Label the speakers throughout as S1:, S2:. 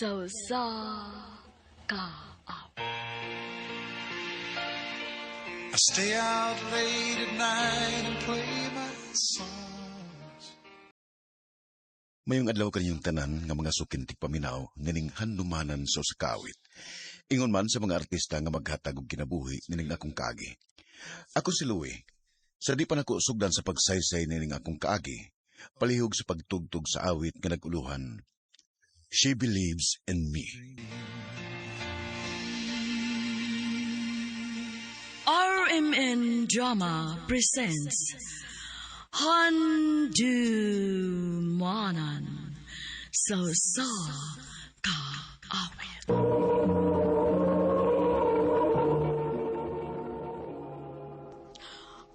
S1: Sa usa ka awit.
S2: I stay out late at night and play my songs.
S3: Mayong adlaw kaninyong tanan nga mga sukintik paminaw nganing handumanan sa usa ka awit. Ingon man sa mga artista nga maghatag og kinabuhi nining akong kaagi. Ako si Louie. Sa di pa nako sugdan sa pagsaysay nining akong kaagi, palihog sa pagtugtog sa awit nga naguluhan. She Believes in Me.
S1: RMN Drama presents Handumanan sa usa ka awit.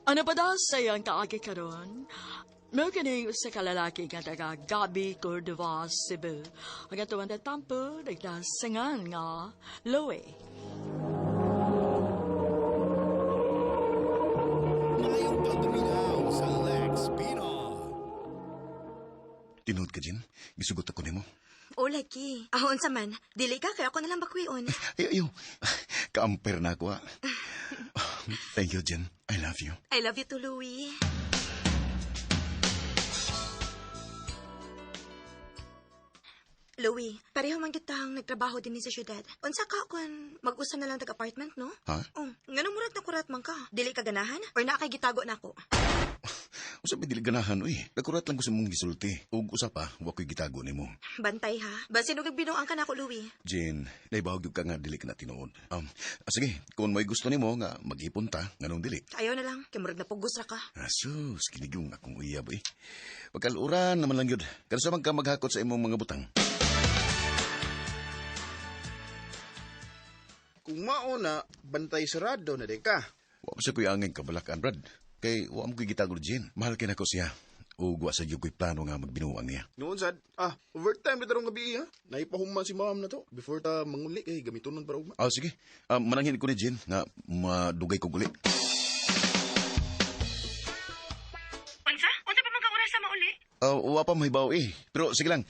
S1: Ano pa daw sa iyang kaagi karon? Mao kini usa ka lalaki nga taga Gabi Cordova, Cebu. Ang atuan na tampo, nagdasingan nga Louie.
S4: Maayong pagpaminaw sa Lex Pino.
S3: Tinuod ka, Jin? Gisugot ako nimo.
S5: O, lagi. Ahon sa man. Dili ka, kaya ako na lang bakwion.
S3: Ayo, ayo. Kaamper na ako, ah. Thank you, Jen. I love you.
S5: I love you too, Louie. Louie, pareho man kitang nagtrabaho din sa syudad. Unsa ka kung mag-usa na lang tag-apartment, no?
S3: Ha?
S5: Oh, nganong murag na kurat man ka? Dili ka ganahan? Or naa kay gitago na ako?
S3: Usa pa dili ganahan, uy. Nakurat lang ko sa mong gisulti. Ug usa pa, wa ko'y gitago nimo.
S5: Bantay ha. Basin og binuang ka na ako, Louie.
S3: Jen, naibahog gyud ka nga dili ka na tinuod. Sige, kung may gusto nimo nga mag-ipon ta, nganong dili?
S5: Ayaw na lang, kay murag napugos ra ka.
S3: Asus, kinigyong akong uyab, eh. Pagkaluran naman lang yun. Kansa man ka maghakot sa imong mga butang.
S6: Kung mao na, bantay sarado na di ka.
S3: Wa pa sa kuy angin kabalakan, Brad. Kay wa mo ko'y gitago, Jen. Mahal kay nako siya. Ug wa sa gyud ko'y plano nga magbinuang niya.
S6: Noon sad, overtime na tarong gabi ha. Naipahuman si ma'am na to. Before ta manguli kay gamitonon para ugma.
S3: Ah, sige. Mananghin ko ni Jen nga madugay ko guli.
S5: Unsa? Unsa pa man ka oras sa mauli?
S3: Wa pa mahibaw eh. Pero sige lang.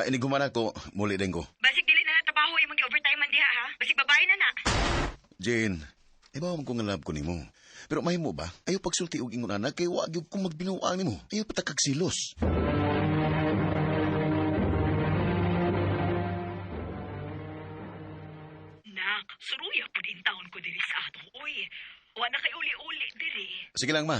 S3: Inighuman ako, muli din ko.
S5: Basig dili na trabaho imong gi-overtime man diha ha. Basig babae na na.
S3: Jane, ibaw man ko nga love ko nimo. Pero mahimo ba? Ayaw pagsulti og ingon ana kay wa gyud ko magbinuang nimo. Ayaw patakag silos.
S7: Nak, suruya pud in taon ko diri sa ato. Uy, wa na kay uli-uli diri.
S3: Sige lang ma.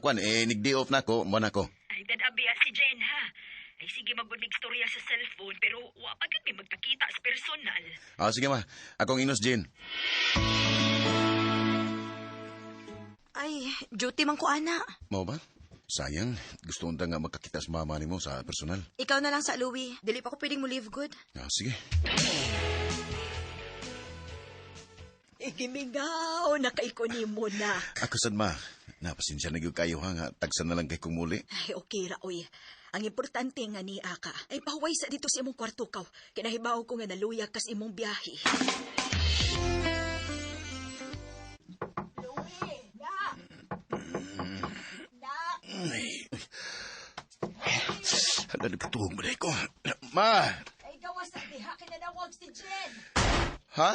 S3: Kwan, nig-day off na ako, mo na ako.
S7: Ay, dadabi si Jen ha. Ay, sige magbunig storya sa cellphone pero wa pa gyud may magkakita sa personal.
S3: Sige ma. Akong inos, Jane.
S5: Ay, duty man ko ana.
S3: Mao ba? Sayang, gusto unta nga magkakita sa mama nimo sa personal.
S5: Ikaw na lang sa Louie. Dili pa ko pwedeng mo live good.
S3: Sige.
S7: Igimingaw na kay ko nimo na.
S3: Ako sad ma. Napasensya na gyud kayo ha nga tagsan na lang kay kong muli.
S7: Ay, okay ra oy. Ang importante nga ni Aka ay pahuway sa dito sa imong kwarto kaw. Kinahibaw ko nga naluya kas imong biyahe. Louie, nak! Nak!
S3: Ay. Hala, nagkatuhog mo na ko. Ma!
S7: Ay, gawas na diha, kinanawag si Jen.
S3: Ha?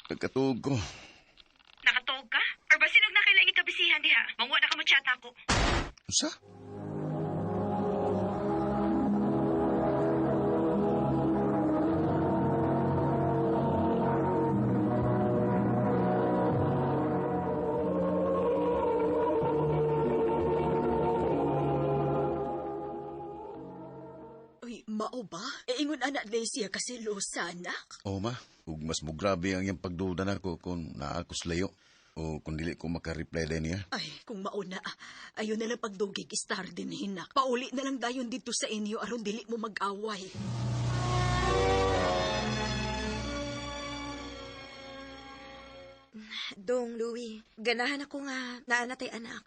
S3: Nagkatuhog ko.
S7: Nakatuog ka? Or ba sinog na kailangan ikabisihan diha? Mangwa na ka mo chat ako.
S3: Unsa?
S7: Uy, mao ba? E ingon ana Lesia kasi lusa, anak.
S3: Oo, ma. Ug mas mugrabe ang iyang pagduda nako kung naa ko sa layo o kung dili ko maka-reply din niya.
S7: Ay, kung mauna, ayon na lang pagdugig star din hinak. Pauli na lang dayon dito sa inyo aron dili mo mag-away.
S5: Dong, Louie, ganahan ako nga naa na tay anak.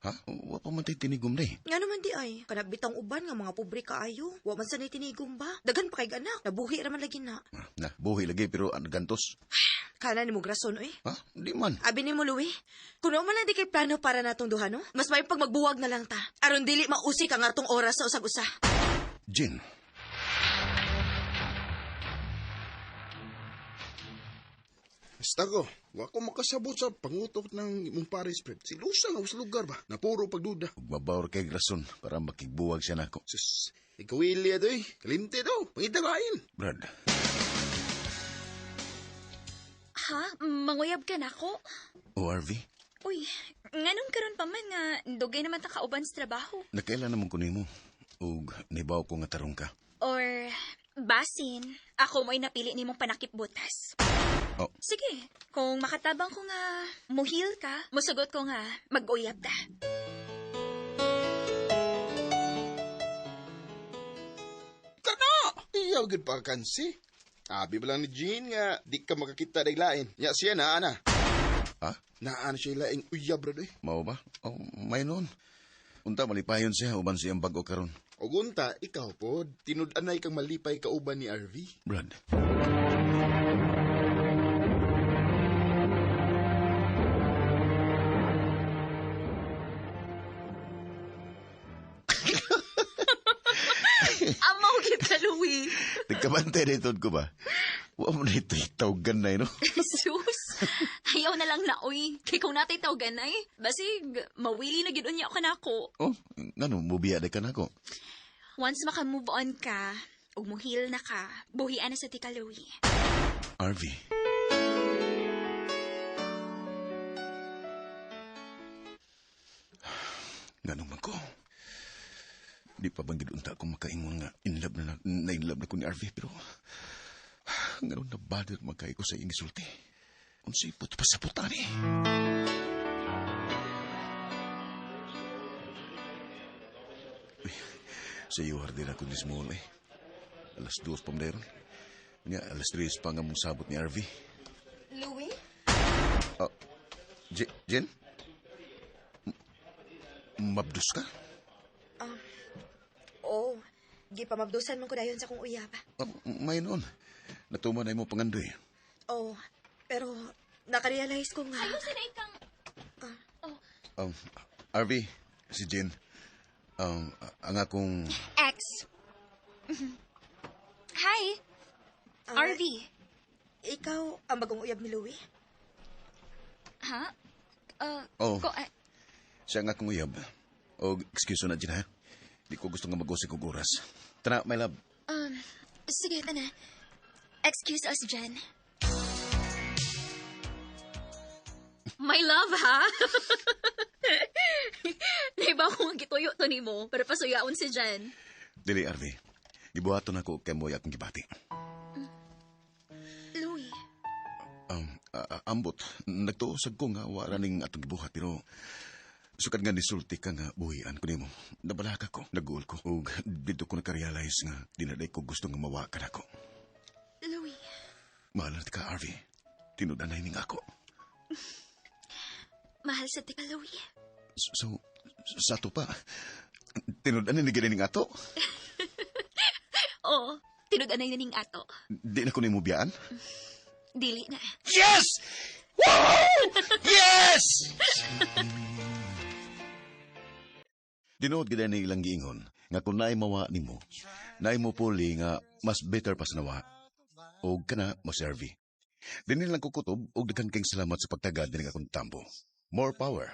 S3: Ha? Wa pa man tay tinigom day.
S5: Nga naman di ay, kanang bitang uban nga mga pobre kaayo. Wa man sanay tinigom ba? Daghan pa kay anak, nabuhi ra man lagi na.
S3: Na, buhi lagi pero ano gantos?
S5: Kana ni mo rason oy.
S3: Ha? Di man.
S5: Abi ni mo Louie, kuno man lang di kay plano para natong duha no? Mas may pag magbuwag na lang ta. Aron dili mausik ang atong oras sa usag-usa.
S3: Jin.
S6: Basta ko, wa ko makasabot sa pangutok ng imong pares, Fred. Silusa nga sa lugar ba? Napuro pagduda.
S3: Ug mabawr kay rason para makigbuwag siya nako.
S6: Sus, ikaw ili ato eh. Kalimte daw. Pangita kain.
S3: Brad,
S8: Ha? Manguyab ka na ako?
S3: ORV,
S8: Uy, nganong karon pa man nga dugay naman ta kauban sa trabaho.
S3: nakaila naman ko nimo. Ug nibaw ko nga tarong ka.
S8: Or basin, ako mo'y napili nimong panakip butas.
S3: Oh.
S8: Sige, kung makatabang ko nga muhil ka, musugot ko nga mag-uyab ta.
S6: Kana! Iyaw gud pa kansi. Abi ba lang ni Jean nga di ka makakita day lain. Ya siya naa na.
S3: Ha?
S6: Naa na siya laing uyab ra doy.
S3: Mao ba? Oh, may noon. Unta malipayon siya uban siyang bag-o karon.
S6: Og unta ikaw pod tinud-anay kang malipay kauban ni RV.
S3: Brad.
S8: Amaw gid ka, Louie.
S3: Nagkabantay na itod ko ba? Wa mo na ito tawgan na, no?
S8: Sus, ayaw na lang na, uy. Kay kung natay tawgan ay, basig, mawili na gid unya ka nako.
S3: Oh, ngano, mubiya na ka na ko.
S8: Once maka-move on ka, ug muhil na ka, buhian na sa tika, Louie.
S3: RV. Ganun man ko. Di pa bang unta ko makaingon nga in love na, na in love na ko ni RV pero ngayon na bother magkay ko sa iyong isulti. Unsay put pa sa puta ni. Uy, sa iyo hardin ako ni Small eh. 2:00 pa meron. Nga, 3:00 pa nga mong sabot ni RV.
S5: Louie?
S3: Oh, Jen? Mabdus ka?
S5: Oo. Gipamabdusan man ko dayon sa kong uyab.
S3: Oh, may noon. Natuman na mo pangandoy.
S5: Oo. Pero nakarealize ko nga.
S8: Ayaw sa ikang...
S3: RV, si Jen. Ang akong...
S8: Ex. Hi, RV.
S5: Ikaw ang bagong uyab ni Louie?
S8: Ha?
S3: Oh.
S8: Ko,
S3: Siya ang akong uyab. O, excuse na, Jen, ha? Di ko gusto nga mag-usik og oras. Tara, my love.
S8: Sige, tana. Excuse us, Jen. My love, ha? Naiba ko nga gituyo to nimo para pasuyaon si Jen.
S3: Dili, RV. Gibuhaton ako kay mo'y akong gibati.
S8: Louie,
S3: Ambot, nagtuosag ko nga wala ning atong gibuhat pero sukad nga nisulti ka nga buhian ko nimo. Nabalaka ko, naguol ko ug didto ko nakarealize nga di na ko gusto nga mawa ka nako.
S8: Louie.
S3: Mahal na ka, RV. Tinud-anay ning ako.
S8: Mahal sa tika, Louie.
S3: So, sa ato pa, tinud-anay ni gini ning ato?
S8: Oo, tinud-anay na ning ato.
S3: Di na ko nimo biyaan?
S8: Dili na.
S3: Yes! Woo! Yes! Tinuod gid ni ilang giingon nga kung naay mawa nimo, naay mo puli nga mas better pa sa nawa og kana mo serve. Dinhi lang ko kutob og daghan kayong salamat sa pagtagad dinhi akong tambo. More power.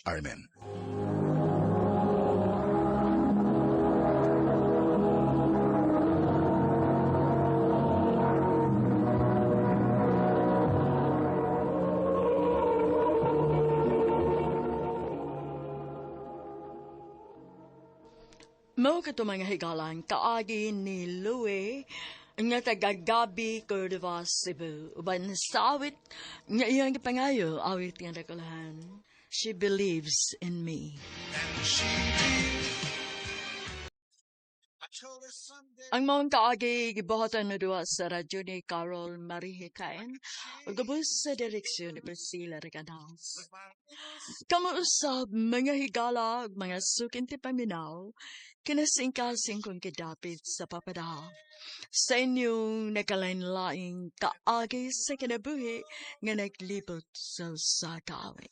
S3: Amen.
S1: Mao kato mga higalan, kaagi ni Louie, nga taga Gabi, Cordova, Cebu. Uban sa awit, nga iyang gipangayo, awit nga dakulahan. She believes in me.
S2: And she
S1: Ang maong kaagi gibuhatan na duha sa radyo ni Carol Marie Hikain ug gabos sa direksyon ni Priscilla Recanals. Kamo usab mga higala ug mga sukin ti paminaw, kinasingkasing kong kidapit sa papadahal. Sa inyong nakalain-laing kaagi sa kinabuhi nga naglibot sa usa ka awit.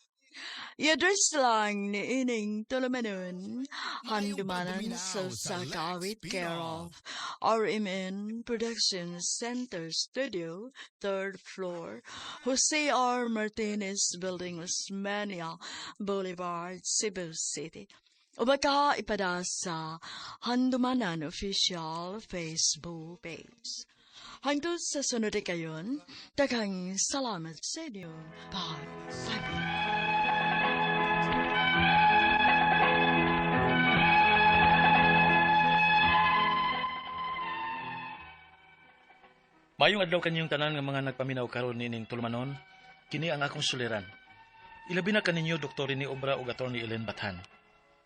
S1: I-address lang ni ining tulumanon, handumanan sa usa ka awit, care of RMN Production Center Studio, 3rd floor, Jose R. Martinez Building, Osmeña Boulevard, Cebu City. O baka ipada sa Handumanan Official Facebook page. Hangtod sa sunod kayon, daghang salamat sa inyong pagsabi.
S9: Mayong adlaw kanyong tanan nga mga nagpaminaw karon nining tulumanon, kini ang akong suliran. Ilabi na kaninyo Dr. Rene Obra ug Attorney Ellen Bathan.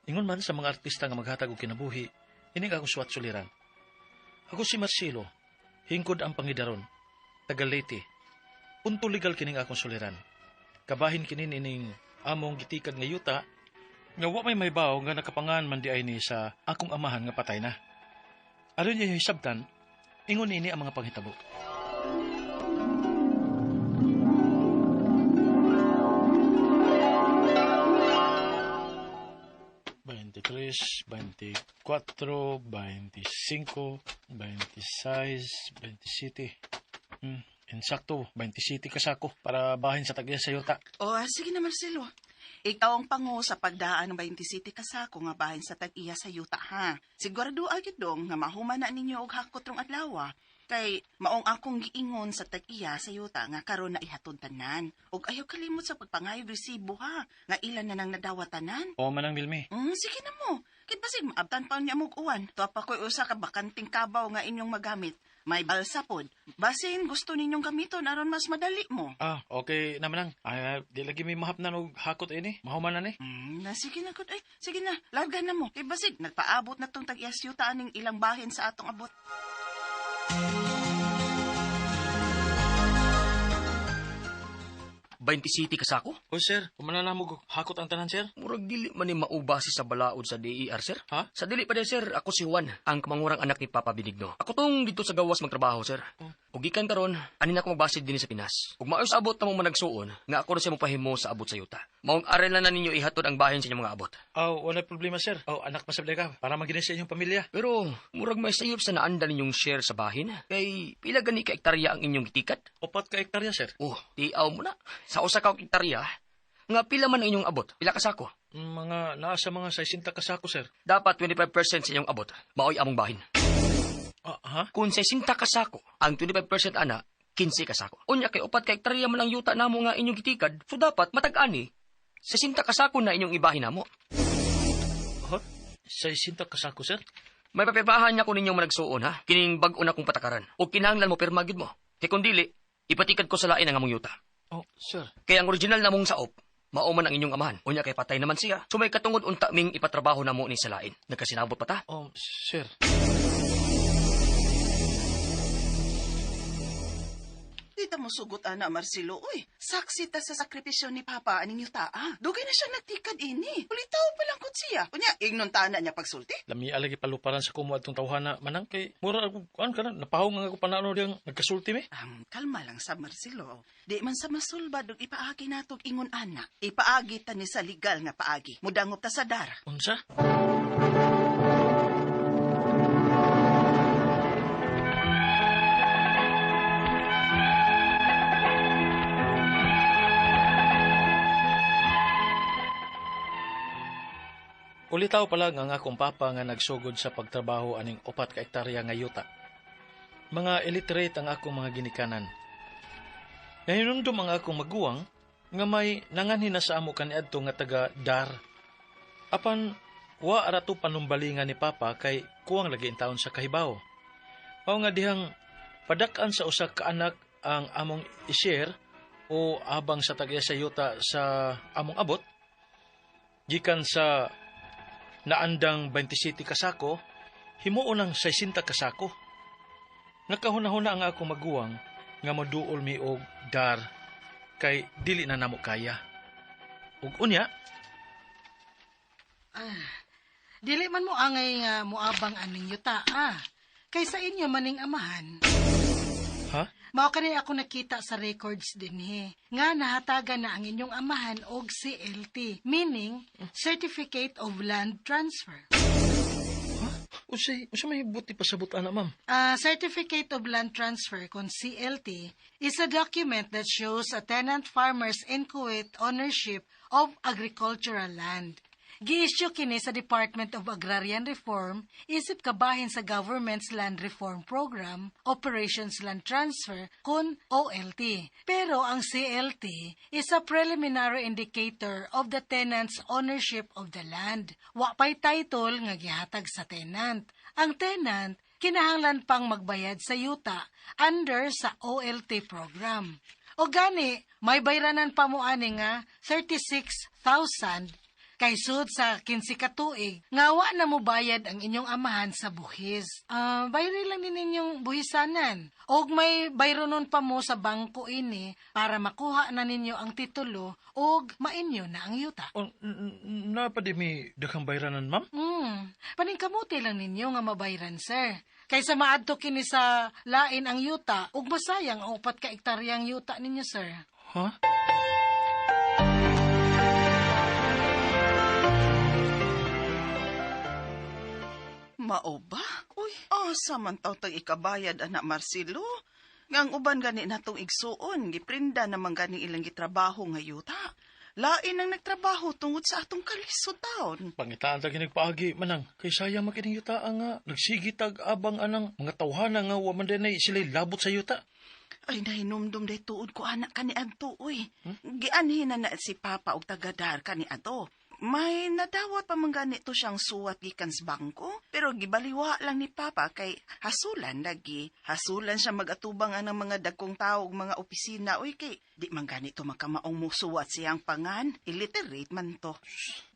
S9: Ingon man sa mga artista nga maghatag og kinabuhi, ini ang akong suwat suliran. Ako si Marcelo, hingkod ang pangidaron, taga Leyte. Punto legal kining akong suliran. Kabahin kini nining among gitikad nga yuta, nga wa may mahibaw nga nakapangan man di ay ni sa akong amahan nga patay na. Aron niyo hisabtan, ingon ini ang mga panghitabo. 23, 24, 25, 26, 27. Insakto, 27 kasako para bahin sa tagya sa yuta.
S10: O, sige na Marcelo. Ikaw ang pango sa pagdaan ng 27 kasako nga bahin sa tag-iya sa yuta, ha? Sigurado agad dong nga mahuman na ninyo og hakot rong adlaw. Kay maong akong giingon sa tag-iya sa yuta nga karon na ihatod tanan. Og ayaw kalimot sa pagpangayog resibo, ha? Nga ilan na nang nadawat tanan.
S9: O manang Milmi.
S10: Sige na mo. Kit basig maabtan pa niya mog uwan. Tuwa pa ko'y usa ka bakanting kabaw nga inyong magamit. May balsa pod. Basin gusto ninyong gamiton aron mas madali mo.
S9: Ah, okay naman lang. Ay, di lagi may mahapnan og hakot ini. Mahuman na ni.
S10: Na sige na gud. Ay, sige na. Larga na mo. Kay basig nagpaabot na tong tag-iya sa yuta aning ilang bahin sa atong abot.
S11: 27 kasako?
S9: O sir, kumana mo hakot ang tanan, sir?
S11: Murag dili man ni maubasi sa balaod sa DER, sir.
S9: Ha?
S11: Sa dili pa din, sir, ako si Juan, ang kamangurang anak ni Papa Benigno. Ako tong dito sa gawas magtrabaho, sir.
S9: Oh.
S11: Ug gikan karon, ani na ako magbasid dinhi sa Pinas. Ug maayos abot na mong managsuon nga ako na siya mopahimo sa abot sa yuta. Maong aral na ninyo ihatod ang bahin sa inyong mga abot.
S9: Oh, wala problema, sir. Oh, anak masabday ka para maginis sa inyong pamilya.
S11: Pero murag may sayop sa naanda ninyong share sa bahin. Kay pila gani ka hektarya ang inyong gitikat?
S9: 4 ka hektarya, sir.
S11: Oh, tiaw mo na. Sa usa ka hektarya, nga pila man ang inyong abot? Pila ka sako?
S9: Mga naa sa mga 60 ka sako, sir.
S11: Dapat 25% sa inyong abot, maoy among bahin.
S9: Ha?
S11: Kung 60 ka sako, ang 25% ana, 15 ka sako. Unya kay 4 ka hektarya man ang yuta namo nga inyong gitikad, so dapat matag-ani 60 ka sako na inyong ibahin namo.
S9: Huh? 60 ka sako, sir?
S11: May papirmahan niya ko ninyong managsuon, ha? Kining bag-o na kong patakaran. O kinahanglan mo pirma gyud mo. Kay kung dili, ipatikad ko sa lain ang among yuta.
S9: Oh, sir.
S11: Kaya ang original namong saop, mao man ang inyong amahan. Unya kay patay naman siya. So may katungod unta ming ipatrabaho namo ni sa lain. Nagkasinabot pa ta?
S9: Oh, sir.
S10: Di ta mo sugot, ana, Marcelo. Uy, saksi ta sa sakripisyo ni Papa aning yuta, ah. Dugay na siya nagtikad ini. Ulitaw pa lang kut siya. Unya, ingnon ta na niya pagsulti.
S9: Lami alagi paluparan sa kumo atong tawhana manang kay mura ako kuan ka na napahong nga ako panano diyang nagkasulti mi.
S10: Kalma lang sa Marcelo. Di man sa masulbad og ipaagi natog ingon ana. Ipaagi ta ni sa legal nga paagi. Mudangop ta sa dara.
S9: Unsa? Ulitaw pala nga ang akong papa nga nagsugod sa pagtrabaho aning 4 ka hektarya nga yuta. Mga illiterate ang akong mga ginikanan. Nahinumdum ang akong maguwang nga may nanganhin na sa amo kaniadto nga taga Dar. Apan wa ra to panumbalingan ni papa kay kuwang lagi taon sa kahibaw. Mao nga dihang padak-an sa usa ka anak ang among i-share o abang sa tag-iya sa yuta sa among abot gikan sa naandang 27 kasako, Himuon ang 60 kasako. Nakahuna-huna ang akong maguwang nga moduol mi og dar kay dili na namo kaya. Ug unya,
S12: Dili man mo angay nga moabang aning yuta, ah. Kaysa inyo maning amahan.
S9: Ha?
S12: Mao kani ako nakita sa records dinhi nga nahatagan na ang inyong amahan og CLT, meaning Certificate of Land Transfer.
S9: Unsay unsa may buti pasabot ana, ma'am?
S12: A Certificate of Land Transfer kon CLT is a document that shows a tenant farmer's inchoate ownership of agricultural land. Gi-issue kini sa Department of Agrarian Reform isip kabahin sa government's Land Reform Program, Operations Land Transfer kun OLT. Pero ang CLT is a preliminary indicator of the tenant's ownership of the land. Wa pay title nga gihatag sa tenant. Ang tenant kinahanglan pang magbayad sa yuta under sa OLT program. O gani, may bayranan pa mo ani nga 36,000 kay sud sa 15 ka tuig nga wa na mo bayad ang inyong amahan sa buhis. Bayri lang din ninyong buhisanan. Og may bayronon pa mo sa bangko ini para makuha na ninyo ang titulo og mainyo na ang yuta.
S9: Naa pa di mi daghang bayranan, ma'am?
S12: Paningkamuti lang ninyo nga mabayran, sir. Kaysa maadto kini sa lain ang yuta ug masayang ang 4 ka ektaryang yuta ninyo, sir.
S9: Ha?
S10: Mao ba? Uy, asa man taw tag ikabayad, anak Marcelo? Nga ang uban gani natong igsuon, giprinda naman gani ilang gitrabaho nga yuta. Lain ang nagtrabaho tungod sa atong kalisod taon.
S9: Pangitaan ta kinig paagi, manang. Kay sayang man kining yuta nga nagsigi tag abang anang mga tawhana nga wa man dinay sila'y labot sa yuta.
S10: Ay, nahinumdum day tuod ko anak kaniadto, uy. Gianhin na na si Papa og tagadar kaniadto. May nadawat pa man ganito siyang suwat gikan sa bangko, pero gibaliwa lang ni Papa kay hasulan lagi. Hasulan siya magatubang ang mga dagkong tao ug mga opisina, uy, kay di man ganito makamaong musuwat siyang pangan, illiterate man to.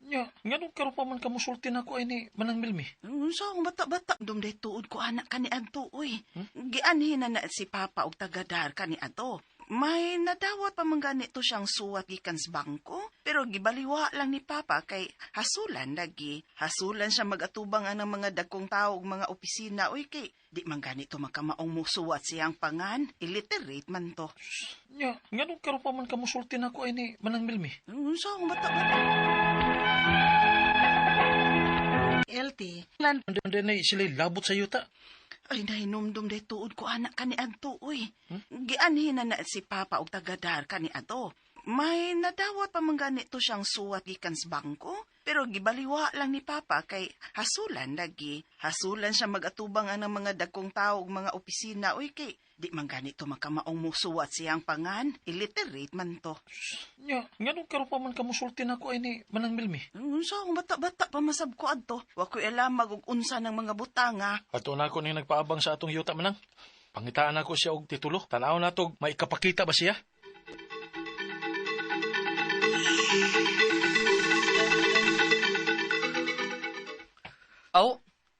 S9: Nya, nganong karon pa man kamusulti nako ay ni Manang Milmi?
S10: Unsa akong bata-bata, dumday tuod ko anak kaniadto, uy. Gianhin na na si Papa og tagadar kaniadto. May nadawat pa man ganito siyang suwat gikan sa bangko, pero gibaliwa lang ni Papa kay hasulan lagi. Hasulan siya magatubang ang mga dagkong tao ug mga opisina, uy, kay di man ganito makamaong musuwat siyang pangan, illiterate man to.
S9: Nya, nganong karon pa man kamusulti nako ay ni Manang Milmi?
S10: Unsa akong bata-bata?
S12: LT, land
S9: Dinay sila'y labot sa yuta.
S10: Ay, nahinumdum day tuod ko anak kaniadto, uy. Gianhin na na si Papa og tagadar kaniadto. May nadawat pa man ganito siyang suwat gikan sa bangko, pero gibaliwa lang ni Papa kay hasulan lagi. Hasulan siya magatubang ang mga dagkong tao ug mga opisina, uy, kay di man ganito makamaong musuwat siyang pangan, illiterate man to.
S9: Nya, nganong karon pa man kamusulti nako ay ni Manang Milmi?
S10: Unsa akong bata-bata pa masab ko adto. Wa ko'y alam og unsa ng mga butanga.
S9: Ato na ako ning nagpaabang sa atong yuta, Manang. Pangitaan ako siya og titulo. Tan-aw na to, may ikapakita ba siya?
S11: Aw,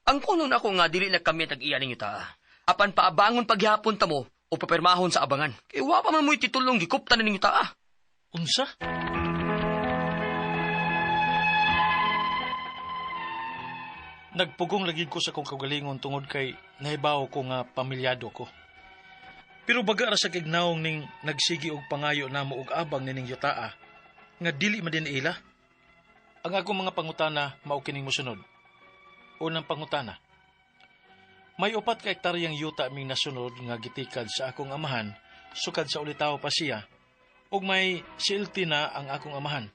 S11: ang kuno na ako nga dili na kami tag-iya ninyo ta. Apan paabangon paghapon ta mo o papirmahon sa abangan. Kay wa pa man mo'y titulong gikupta na ninyo ta.
S9: Unsa? Nagpugong lagi ko sa kong kaugalingon tungod kay nahibaw ko nga pamilyado ko. Pero baga ra sa gignaong ning nagsigi og pangayo namo og abang nining yutaa nga dili man din ila. Ang akong mga pangutana mao kining mosunod. Unang pangutana. May 4 ka hektaryang yuta ming nasunod nga gitikad sa akong amahan sukad sa ulitaw pa siya ug may CLT na ang akong amahan.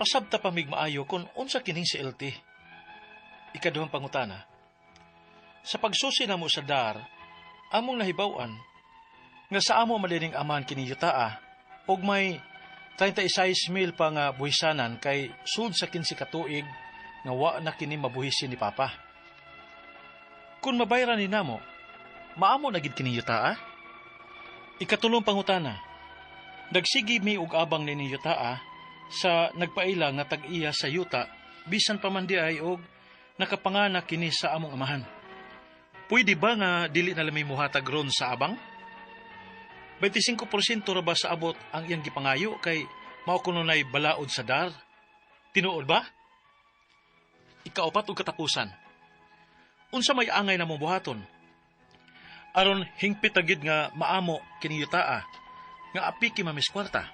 S9: Pasabta pa mig maayo kung unsa kining CLT. Ikaduhang pangutana. Sa pagsusi namo sa DAR, among nahibaw-an nga sa amo malining amahan kini yutaa ug may 36,000 pa nga buhisanan kay sud sa 15 ka tuig nga wa na kini mabuhisin ni Papa. Kung mabayran ni namo, maamo na gid kini yutaa? Ikatulong pangutana. Nagsigi mi og abang nini yutaa sa nagpaila nga tag-iya sa yuta bisan pa man di ay og Nakapangana kini sa among amahan. Pwede ba nga dili na lami muhatag ron sa abang? 25% ra ba sa abot ang iyang gipangayo kay mao kuno nay balaod sa DAR? Tinuod ba? Ikaupat ug katapusan. Unsa may angay namong buhaton? Aron hingpit na gid nga maamo kini yutaa nga apiki mamiskwarta.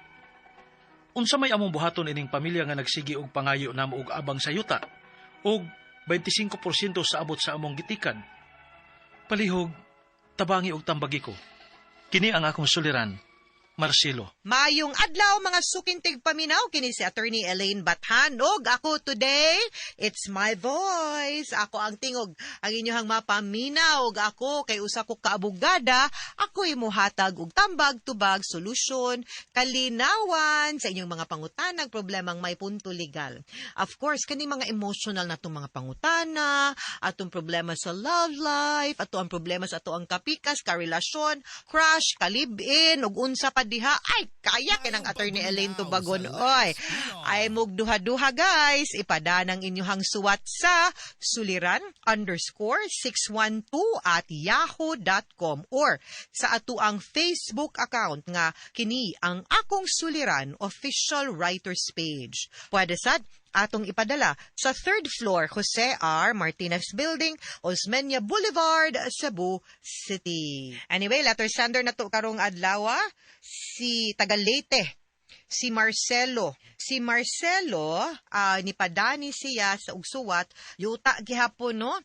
S9: Unsa may among buhaton ining pamilya nga nagsigi og pangayo namo og abang sa yuta og 25% sa abot sa among gitikad? Palihog, tabangi og tambagi ko. Kini ang akong suliran, Marcelo.
S13: Mayong adlaw, mga suking tigpaminaw, kini si Attorney Elaine Bathan og ako today, it's my voice. Ako ang tingog ang inyong mapaminaw, og ako kay usa ko kaabogada, ako'y muhatag og tambag, tubag, solusyon, kalinawan sa inyong mga pangutanag problemang may punto legal. Of course, kani mga emotional na itong mga pangutana, atong problema sa love life, ato ang problema sa ato ang kapikas, karelasyon, crush, kalibin, ug unsa pa diha, ay kaya kinang Attorney Elaine tubagon oy. Ay mugduha-duha, guys, ipadanang inyuhang suwat sa suliran_612@yahoo.com or sa atuang Facebook account nga kini ang Akong Suliran Official Writers Page. Pwede sad atong ipadala sa third floor, Jose R. Martinez Building, Osmeña Boulevard, Cebu City. Anyway, letter sender na to karong adlaw, si taga Leyte, si Marcelo. Si Marcelo, nipadani siya sa ugsuwat, yuta gihapon, no?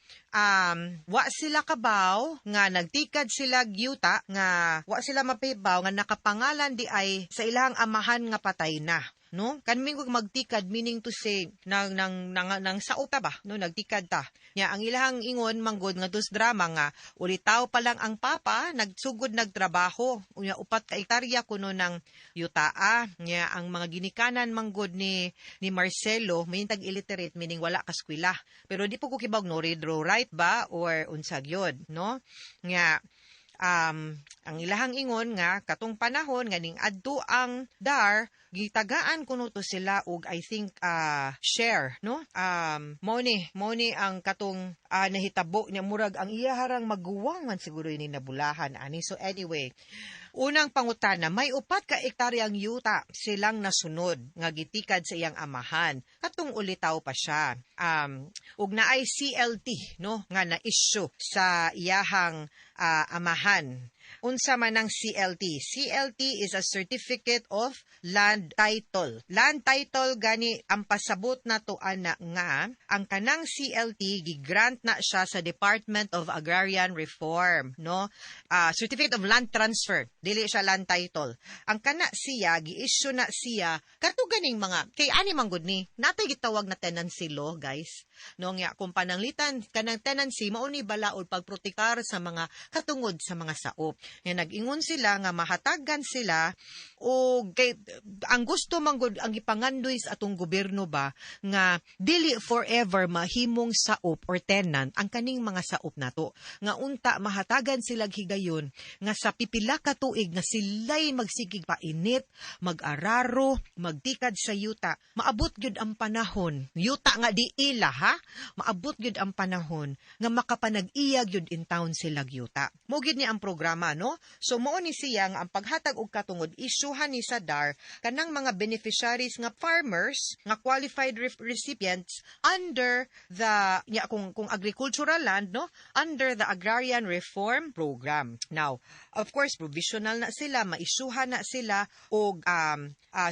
S13: Wa sila kabaw nga nagtikad sila yuta nga wa sila mapibaw nga nakapangalan di ay sa ilang amahan nga patay na, no? Kanming kog magtikad, meaning to say nang saop ta ba, no, nagtikad ta. Nya ang ilahang ingon manggod nga dus drama nga ulitaw pa lang ang papa nagsugod nagtrabaho, unya 4 ka hektarya kuno ng yutaa. Nya ang mga ginikanan manggod ni Marcelo may tag illiterate, meaning wala ka eskwela. Pero di po ko kibawg no read draw write ba or unsa gyud, no? Nga ang ilahang ingon nga katong panahon nga ning adto ang DAR, gitagaan kuno to sila og, I think, share, no? Mo ni ang katong nahitabo niya, murag ang iyaharang maguwang man siguro ini nabulahan ani. So anyway, unang pangutana, may 4 ka ektaryang yuta silang nasunod nga gitikad sa iyang amahan katong ulitaw pa siya. Ug naay CLT, no, nga na-issue sa iyahang amahan. Unsa man ang CLT? CLT is a Certificate of Land Title. Land title gani ang pasabot na to ana nga ang kanang CLT gigrant na siya sa Department of Agrarian Reform, no? Certificate of Land Transfer, dili siya land title. Ang kana siya gi-issue na siya kato ganing mga kay ani man gud ni natay gitawag na tenancy law, guys. No, nga kung pananglitan kanang tenancy mao ni balaod pagprotektar sa mga katungod sa mga saop. Nga nag-ingon sila nga mahatagan sila o kay ang gusto man gud, ang gipangandoy sa atong gobyerno ba nga dili forever mahimong saop or tenant ang kaning mga saop nato, nga unta mahatagan sila higayon nga sa pipila ka tuig nga sila'y magsigig painit, mag-araro, magtikad sa yuta, maabot gyud ang panahon, yuta nga di ila ha, maabot gyud ang panahon nga makapanag-iya gyud in town sila yuta. Mo gyud ni ang programa, no? So mao ni siya nga ang paghatag og katungod, isyuhan ni sa DAR kanang mga beneficiaries nga farmers nga qualified recipients under the nya kung agricultural land, no, under the Agrarian Reform Program. Now, of course, provisional na sila, maisyuhan na sila og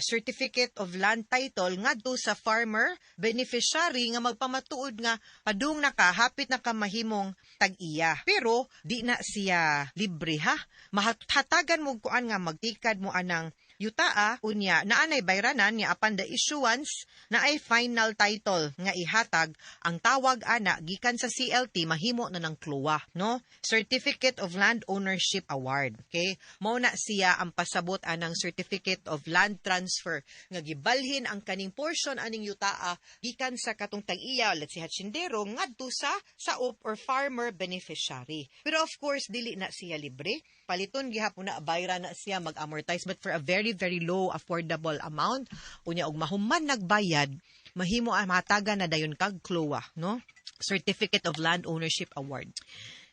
S13: Certificate of Land Title ngadto sa farmer beneficiary nga magpamatuod nga padung na ka, hapit na ka mahimong tag-iya. Pero di na siya libre ha. Mahatagan mo kuan nga magtikad mo anang yutaa, unya naanay bayranan niya, apan the issuance na ay final title nga ihatag, ang tawag ana gikan sa CLT mahimo na ng CLOA, no, Certificate of Land Ownership Award. Okay, mao na siya ang pasabot anang Certificate of Land Transfer nga gibalhin ang kaning portion aning yutaa gikan sa katong tag-iya, let's say haciendero, ngadto sa saop or farmer beneficiary. Pero of course, dili na siya libre, paliton gihapon na, bayra na siya, mag-amortize, but for a very very low, affordable amount. Unya og mahuman nagbayad, mahimo ang matagan na dayon kag CLOA, no? Certificate of Land Ownership Award.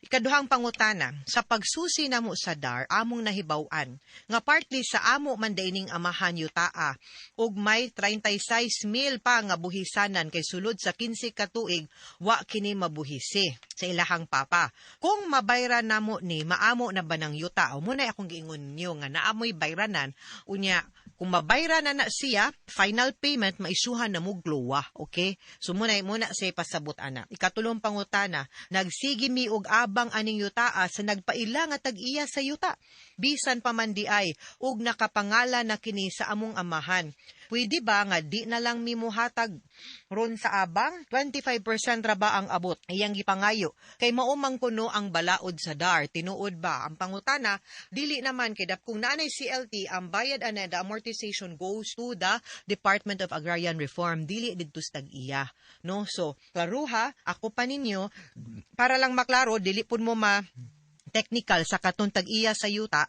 S13: Ikaduhang pangutana, sa pagsusi namo sa DAR, among nahibaw-an nga partly sa amo man daining amahan yutaa ug may 36,000 pa nga buhisanan kay sulod sa 15 ka tuig wa kini mabuhisi sa ilahang papa. Kung mabayran namo ni, maamo na ba ng yuta? O muna akong giingon ninyo nga naamoy bayranan, unya kung mabayra na na siya, final payment, maisuhan na mo glowa. Okay? So muna, muna siya pasabot ana. Ikatulong pangutana, nagsigi mi og abang aning yutaa sa nagpaila nga tag-iya sa yuta. Bisan pa man di ay, og nakapangalan na kini sa among amahan. Pwede ba nga di na lang mi mohatag ron sa abang? 25% ra ba ang abot? Iyang gipangayo. Kay maumang kuno ang balaod sa DAR. Tinuod ba? Ang pangutana, dili naman kay dap kung naanay CLT, ang bayad ana, the amortization goes to the Department of Agrarian Reform, dili didto sa tag-iya. No? So, klaruha, ako pa ninyo, para lang maklaro, dili pud mo ma technical sa katong tag-iya sa yuta,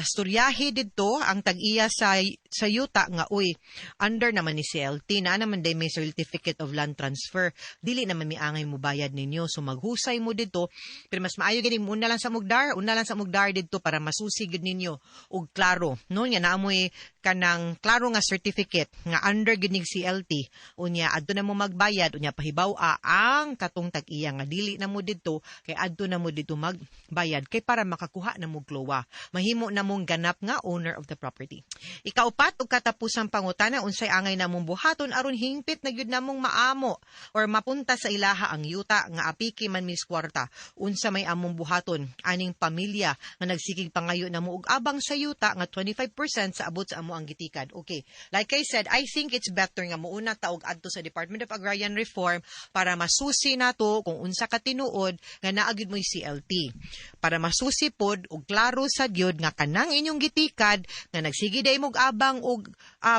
S13: storyahe didto ang tag-iya sa yuta nga uy under naman ni CLT na naman day may certificate of land transfer, dili naman miangay mo bayad ninyo, so maghusay mo didto, pero mas maayo gani una lang sa mugdar, una lang sa mugdar didto para masusi gid ninyo og klaro, no, nya naamoy kanang klaro nga certificate nga under gid ning CLT, unya adto na mo magbayad, unya pahibaw-a ang katong tag-iya nga dili na mo didto kay adto na mo didto magbayad kay para makakuha na mo CLOA, mahimo na mong ganap nga owner of the property. Ikaupat ug katapusang pangutana, unsay angay namong buhaton aron hingpit na gyud namong maamo or mapunta sa ilaha ang yuta nga apiki man mis kwarta? Unsa may among buhaton aning pamilya nga nagsigig pangayo namo og abang sa yuta nga 25% sa abot sa amo ang gitikad? Okay. Like I said, I think it's better nga muuna ta og adto sa Department of Agrarian Reform para masusi nato kung unsa ka tinuod nga naa gyud mo'y CLT. Para masusi pod og klaro sa gyud nga kanang inyong gitikad nga nagsige day mog abang og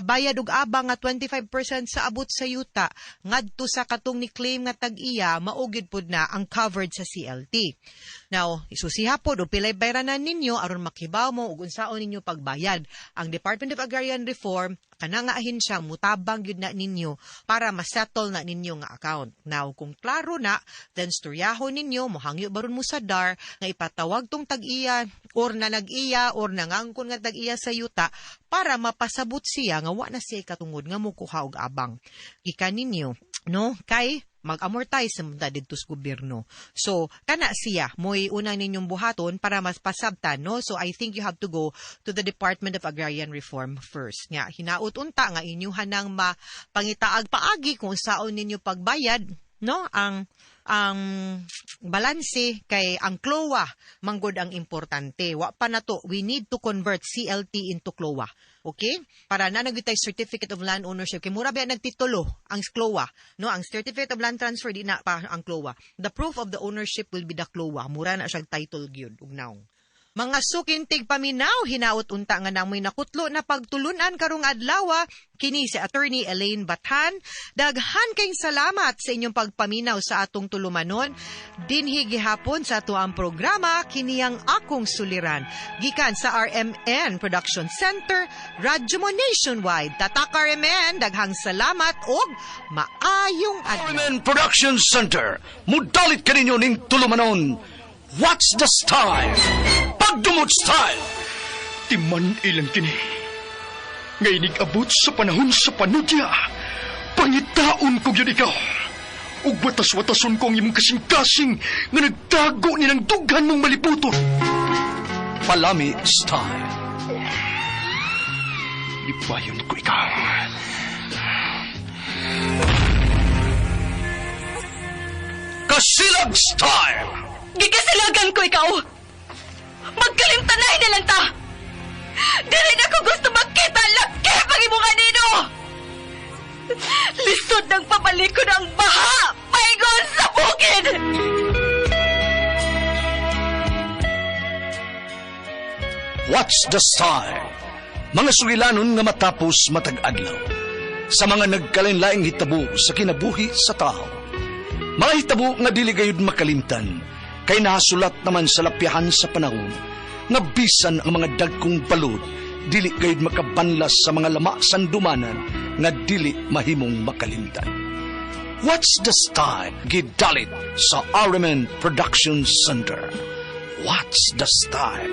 S13: bayad og abang nga 25% sa abot sa yuta ngadto sa katong ni claim nga tag-iya, mao gyud pod na ang covered sa CLT. Now, isusiha pod og pilay bayranan ninyo aron makibaw mo ug unsaon ninyo pagbayad. Ang Department of Agrarian Reform kana nga ahensya mutabang gyud na ninyo para masettle na ninyo nga account. Now, kung klaro na, then storyahon ninyo, mohangyo baron mo sa DAR nga ipatawag tong tag-iya or na nag-iya or nangangkon nga tag-iya sa yuta para mapasabot siya nga wa na siya katungod nga mokuha og abang. Gikan ninyo, no? Kay mag-amortize sa didto sa gobyerno. So, kana siya, mo'y unang ninyong buhaton para mas pasabtan, no? So, I think you have to go to the Department of Agrarian Reform first. Nga, hinaut unta nga inyuhan ng mapangitaag paagi kung saon ninyo pagbayad, no? Ang balanse kay ang CLOA manggod ang importante. Wa pa na to. We need to convert CLT into CLOA. Okay? Para na nagyutay Certificate of Land Ownership. Kay mura ba nagtitulo ang CLOA? No, ang Certificate of Land Transfer di na pa ang CLOA. The proof of the ownership will be the CLOA. Mura na siya title gyud ug naong. Mga suking tigpaminaw, hinaut unta nga namoy nakutlo na pagtulunan karong adlaw, kini si Attorney Elaine Bathan. Daghan kayong salamat sa inyong pagpaminaw sa atong tulumanon. Dinhi gihapon sa ato ang programa, kini ang akong suliran. Gikan sa RMN Production Center, Radyo Mo Nationwide. Tatak RMN, daghang salamat og maayong adlaw.
S14: RMN Production Center, mudalit kaninyo ning tulumanon. What's the style? Pagdumot style!
S15: Timan ilang kini. Ngay abot sa panahon sa panudya. Pangitaon ko gyud ikaw. Ug watas-watason ko ang imong kasing-kasing nga nagtago ni ng dughan mong malibuton.
S14: Palami style.
S15: Libayon ko ikaw.
S14: Kasilag style!
S8: Gikasilagan ko ikaw! Magkalimtanay na lang ta! Dili na ko gusto magkita laki pag imong kanino! Lisod ng papalikod ang baha! Paingon sa bukid!
S14: What's the style? Mga sugilanon nga matapos matag-adlaw. Sa mga nagkalain-laing hitabo sa kinabuhi sa tao. Mga hitabo nga dili gayud makalimtan, kay nahasulat naman sa lapyahan sa panahon, nga bisan ang mga dagkong balod, dili gayud makabanlas sa mga lama sandumanan, nga dili mahimong makalimtan. What's the Style? Gidalit sa RMN Production Center. What's the Style?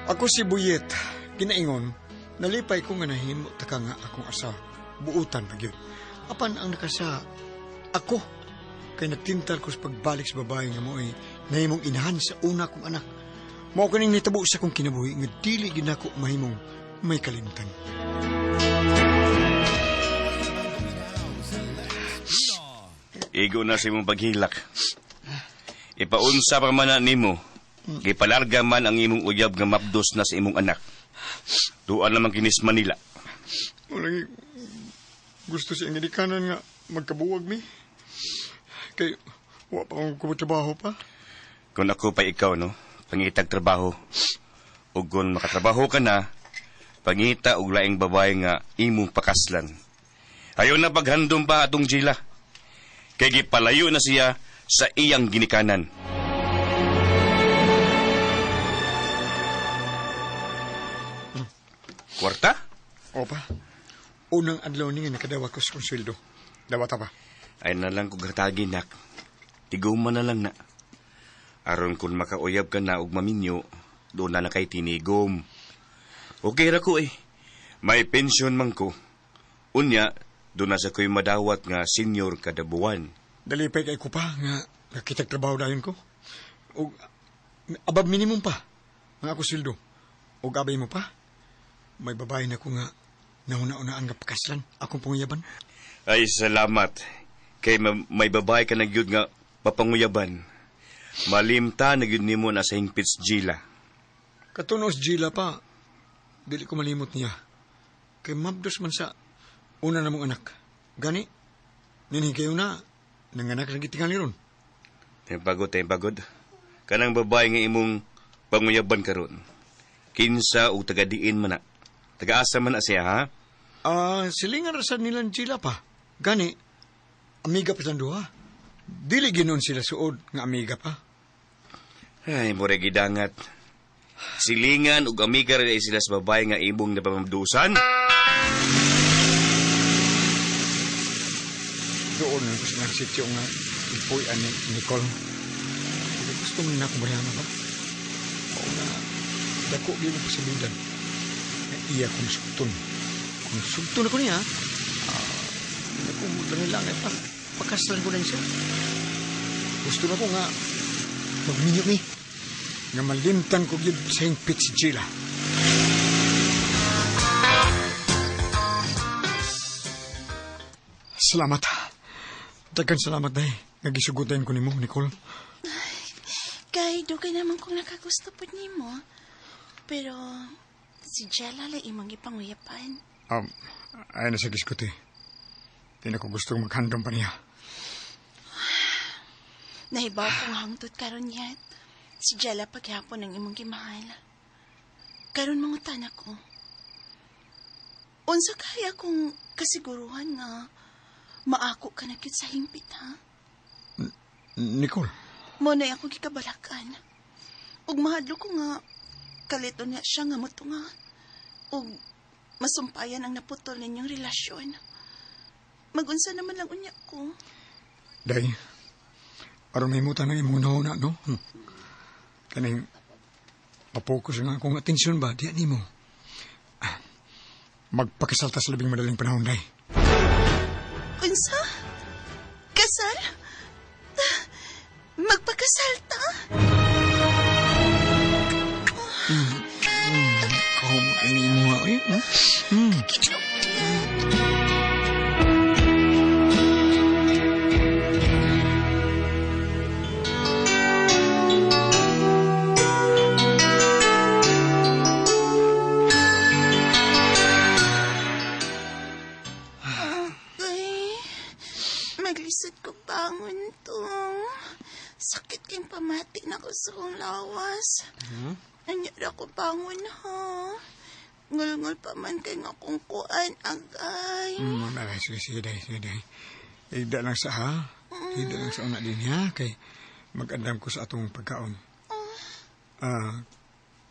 S16: Ako si Buyet, ginaingon, nalipay ko nga nahimo taka nga akong asa, buutan pa gyud. Apan ang nakasa, ako, kay nagtintal ko sa pagbalik sa babae nga mo'y nahimong inahan sa una kong anak. Mao kaning nitabo sa akong kinabuhi nga dili gyud nako mahimong may kalimtan.
S17: Igo na sa imong paghilak. Ipaunsa pa man na nimo. Gipalarga man ang imong uyab nga mapdos na sa imong anak. Duan naman kinis Manila.
S16: Walang gusto si Angelikanan nga magkabuwag mi. Kay wa pa akong kumatrabaho pa.
S17: Kung ako pa ikaw, no? Pangitag trabaho. Ug kung makatrabaho ka na, pangita og laing babae nga imong pakaslan. Ayaw na paghandom pa atong Jila. Kay gipalayo na siya sa iyang ginikanan. Kwarta?
S16: Opa. Unang adlaw ni nga nakadawa ko sa kong sweldo. Dawata pa.
S17: Ay na lang kog hatagin, nak. Tiguma na lang na. Aron kung makauyab ka na og maminyo, doon na na kay tinigom. Okay ra ko eh. May pensyon man ko. Unya, doon na sa ko'y madawat nga senior kada buwan.
S16: Dalipay kay ko pa nga nakitag trabaho dayon ko. Og above minimum pa ang ako sweldo. Og abay mo pa. May babae na ko nga nahuna-unaan nga pakaslan akong panguyaban.
S17: Ay, salamat. Kay may babae ka na gyud nga papanguyaban. Malimta na gyud nimo na sa hingpit sa Gila.
S16: Katunos Gila pa, dili ko malimot niya. Kay mabdos man sa una na mong anak. Gani, ninhi kayo na, nanganak na gitingali ron.
S17: Tayong pagod. Kanang babae nga imong panguyaban karon. Kinsa o tagadiin man na. Tagaasa man na siya, ha?
S16: Silingan ra sa nilang Gila pa. Gani, amiga pa silang duha. Dili ginoon sila suod nga amiga pa.
S17: Ay, mura gidangat. Silingan ug amiga ra sila sa babae nga imong napamabdusan.
S16: Doon ko sa nang sityo nga ipuy-an ni Nicole. Hindi gusto mo na akong bayana ba? Oo na, dako gyud ang posibilidad na iya kong sugton. Kung sugton ako niya, naku, langay-langay pa. Pakaslan ko na siya. Gusto na ko nga magminyo mi. Nga malimtan ko gyud sa hingpit si Gila. Salamat. Daghan salamat, day. Nga gisugutan ko nimo, Nicole.
S10: Kay dugay naman kong nakagusto po nimo. Pero si Jella lang imong gipanguyapan.
S16: Ay na sa giskuti. Di na ko gusto maghandom pa niya.
S10: Nahibaw kong hangtod karon yat. Si Jella paghapon ang imong gimahal. Karon mangutan ako. Unsa kaya kung kasiguruhan nga maako ka na gyud sa hingpit, ha?
S16: Nicole.
S10: Mo na akong gikabalakan. Ug mahadlo ko nga kalito niya siya nga motunga. Ug masumpayan ang naputol ninyong relasyon. Magunsa naman lang unya ko.
S16: Day, aron mahimutan ang imong nahuna, no? Kaning, mapokus nga akong atensyon ba, diyan nimo. Magpakasalta sa labing madaling panahon, Day.
S10: Unsa? Kasal? Magpakasal ta?
S16: Kahumot ini mo nga, eh.
S10: Ay, maglisod ko bangon to. Sakit kayong pamati na ko sa kong lawas. Anyara ko bangon ha. Ngulngul pa man kay nga kong kuan, agay.
S16: Ay, sige, sige, day, sige, day. Higda lang sa, ha? Higda lang sa una din, ha? Kay mag-andam ko sa atong pagkaon.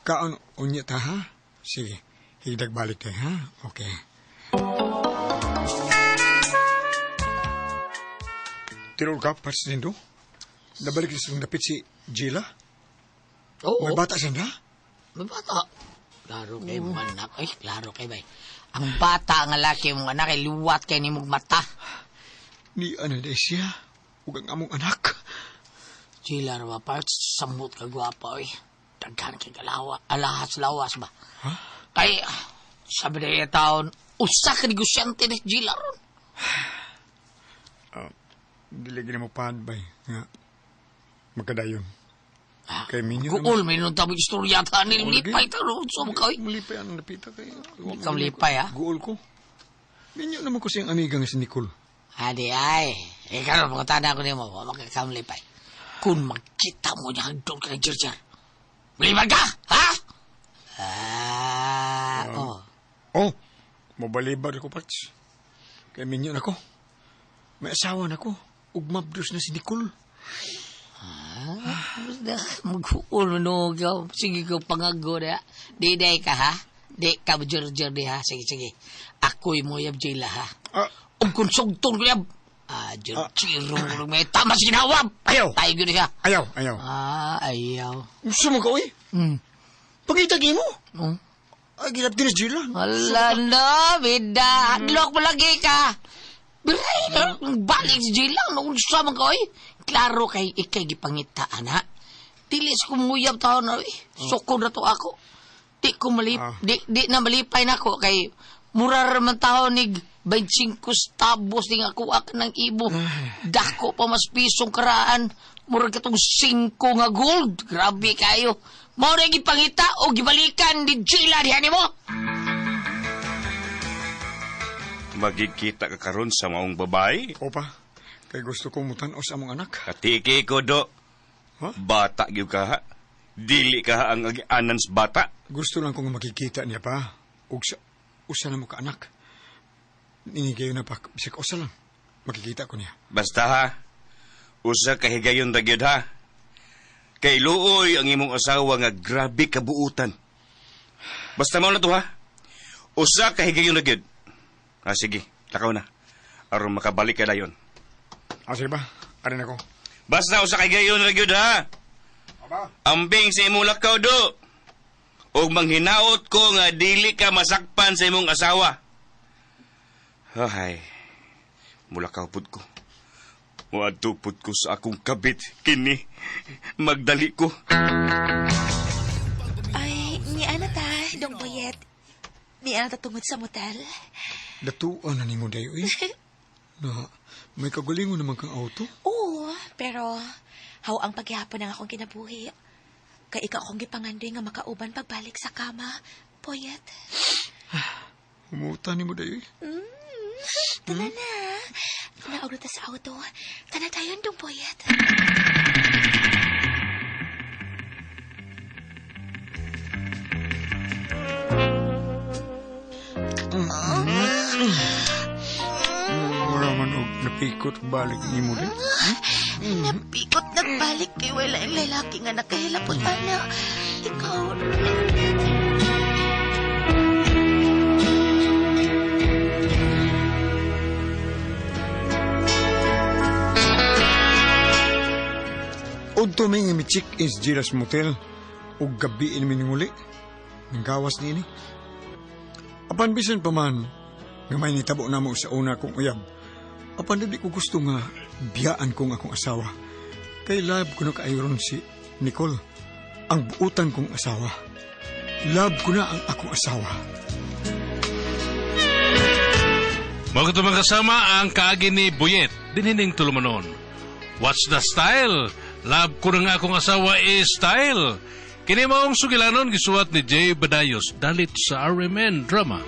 S16: Kaon unya ta ha? Sige, higdag balik tayo ha? Okay. Tirol ka, Parts Dindo? Nabalik sa dapit si Gila?
S18: Oo.
S16: May bata siya na?
S18: May bata. Klaro kay mong anak. Ay, klaro kay bay. Ang bata nga laki mong anak ay liwat kay ni mong mata.
S16: Ni ana na siya. Ug ang among anak.
S18: Gila ra ba, Parts? Samot ka gwapa, oy. Daghan kay galawa. Alahas lawas ba?
S16: Ha?
S18: Kay, sabi na yung taon, usa ka negosyante ni Gila ron.
S16: Dili gina mo pad bay nga magkadayon. Kay minyo
S18: Guol, may nung tabo istorya ta ni
S16: Oo, lagi.
S18: lipay ta ron. So, kay.
S16: Mulipay ang napita kay.
S18: Di ka mulipay, ha?
S16: Guol ko. Minyo naman ko siyang amiga nga si Nicole.
S18: Adi ay. Ikaw, pagkatana ko nimo, wa makakamlipay. Kung magkita mo niya hagdon ka ng jirjir. Mulipay ka, ha? Ah, oh.
S16: Oh, mabalibar ko, Parts. Kay minyo na ko. May asawa na ko. Ug mabdos na si Nicole.
S18: Mag-uul no ka. Sige ko pangago na. Di day ka ha. Di ka jurjur di ha. Sige sige. Ako'y mo yab jila ha. Ug kung sugton ko yab. Ah, jurjiro ko may tama sa ginawab.
S16: Ayaw.
S18: Tayo gyud siya.
S16: Ayaw, ayaw.
S18: Ah, ayaw.
S16: Gusto mo ka, uy? Pangita mo. Ay, ginap din si Gila.
S18: Wala na, bida. Hadlok mo lagi ka. Biray, balik si Jila. Naunsa man ka, oy. Klaro kay ikay gipangitaan, ha? Dili sa kumuyab taon na, oy. Sukod na to ako. Di ko malip, di na malipay na ako kay mura ra man taon nig 25 stabos ding ako ak ng ibo. Dako pa mas pisong karaan. Murag katong 5 nga gold. Grabe kayo. Mao na gipangita o gibalikan ni Jila diha nimo.
S17: Magigkita ka karon sa maong babae.
S16: Opa, kay gusto kong mutan-o sa among anak.
S17: Katiki ko do. Bata gyud ka ha. Dili ka ha ang agianan sa bata.
S16: Gusto lang kong makikita niya pa. Ug sa, usa na mo ka anak. Ninigayo na pa, bisag usa lang. Makikita ko niya.
S17: Basta ha. Usa ka higayon ra gyud ha. Kay luoy ang imong asawa nga grabe kabuutan. Basta mao na to ha. Usa ka higayon ra gyud. Ah, sige, lakaw na. Aron makabalik ka dayon.
S16: Ah, sige ba? Arin ako.
S17: Basta usa ka higayon ra gyud ha. Ambing sa imong lakaw do. Ug manghinaot ko nga dili ka masakpan sa imong asawa. Hay. Mulakaw pud ko. Muadto pud ko sa akong kabit kini. Magdali ko.
S5: Ay, ni ana ta, Dong Boyet. Ni ana ta tungod sa motel.
S16: Datuan na nimo dayo eh. Na, may kagalingon naman kang auto.
S5: Oo, pero haw ang paghihapon ang akong kinabuhi. Kay ikaw akong gipangandoy nga makauban pagbalik sa kama, Boyet.
S16: Humuta nimo dayo eh.
S5: Tara na. Naog na ta sa auto. Tana tayo, Dong Boyet.
S16: Wala man og napikot balik nimo din.
S5: Napikot nagbalik kay wala ang lalaki nga nakahilapot ana. Ikaw.
S16: Udto mi nga mi-check-in sa Gila's Motel ug gabi ini mininguli. Nanggawas niini. Apan bisan pa man nga may nitabo namo sa una kong uyab. Apan dili ko gusto nga biyaan kong akong asawa. Kay love ko na kaayo ron si Nicole, ang buutan kong asawa. Love ko na ang akong asawa.
S19: Mga mga kasama ang kaagi ni Buyet, dinining tulumanon. What's the style? Love ko na nga akong asawa is style. Kini maong sugilanon gisuwat ni Jay Badayos dalit sa RMN Drama.